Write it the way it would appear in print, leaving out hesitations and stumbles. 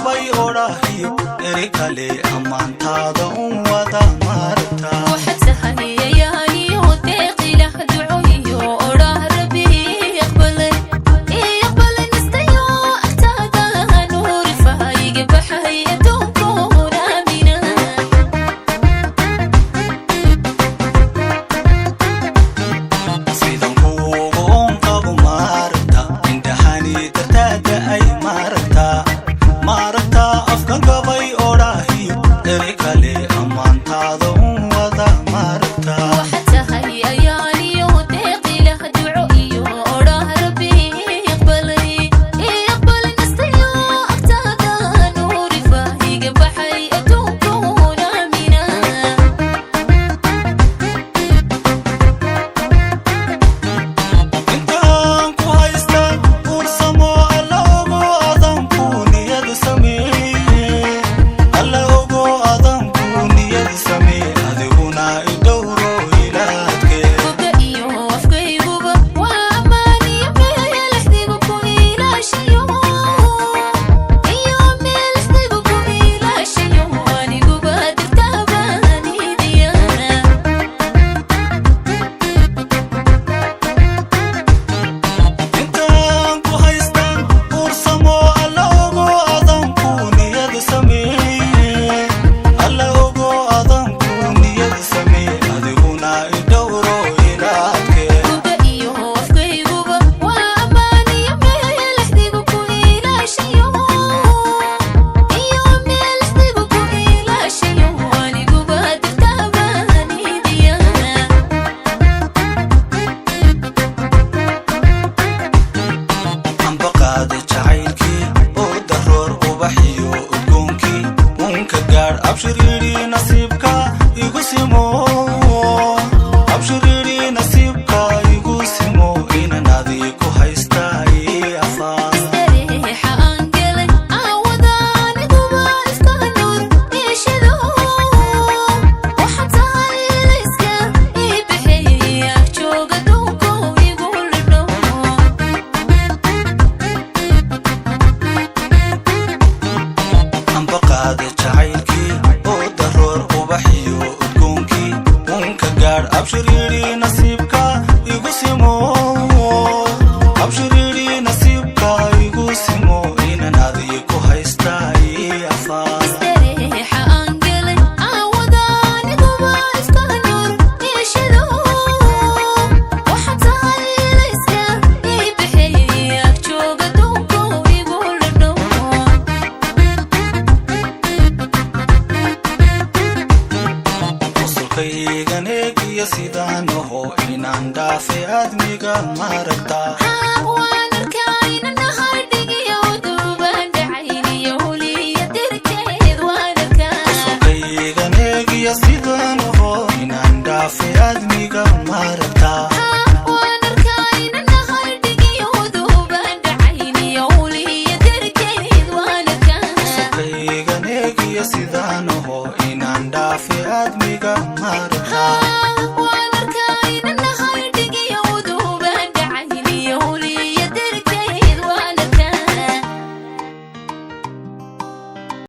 Gabay odhahiyo eri kale ammaantaada un wada maaragtaa. Waxaad tahayayaaniyo deeqilah ducoyo odhaah Rabbi aqbalay, aqbalay nastayo agtaada nuuri fahayga baxay adduunkoon aamina. Sidan kuugu oon qabo maaragta, indhahani dartaada ay maaragtaa, maaragtaa afka gabay odhahiyo eri kale ammaantaada un wada maaragtaa. Waxaad tahay ayaaniyo deeqilah duco iyo odhaah Rabbi aqbalay, aqbalay nastayo agtaada nuuri fahayga baxay adduunkoon aamina. Intaan ku haysta uursamo, Alla ogo adanku niyad sameeye, Alla ogo adanku niyad sameeye, adiguna idhowro ilaadke. Boga iyo afkayguba waa ammaaniyo meelaxdigu ku ilaashayo, iyo meelaxdigu ku ilaashayo, aniguba dirtaabaanidiya. Intaan ku haystaan uursamo, Alla ogo adanku niyad sameeye, Alla ogo adanku niyad sameeye, adiguna idhowro ilaadke. Boga iyo afkayguba waa ammaaniyo meelaxdigu ku ilaashayo, iyo meelaxdigu ku ilaashayo, aniguba dirtaabaanidiya. Ambaqaada jacaylkii oo daroor ubaxiyo udgoonkii uunka gaadh, abshir yidhi nasiibka igu simo, abshir yidhi nasiibka igu simo, inan adii ku haystaa ii afaa. Dareexa aan galay aawada aniguba ifka nuur yeeshado, waxaa tahay layska ii bixiyay jooga duunko igu lidho. Ambaqaada jacaylkii oo daroor ubaxiyo udgoonkii uunka gaadh, abshir yidhi nasiibka igu simo, abshir yidhi nasiibka igu simo, inan adii ku haystaa ii afaa. Dareexa aan galay aawada aniguba ifka nuur yeeshado, waxaa tahay layska ii bixiyay jooga duunko igu lidho. Qosolkaygan eegiyo sidaan aho inaan dhaafe aadmiga maaragtaa. Waan arkaa inanahay dhigiyo duubaan dhacayniyo huliya dirkeed waan arkaa. Qosolkaygan eegiyo sidaan aho inaan dhaafe aadmiga maaragtaa. Waan arkaa inanahay dhigiyo duubaan dhacayniyo huliya dirkeed waan arkaa. Qosolkaygan eegiyo sidaan aho inaan dhaafe aadmiga maaragtaa.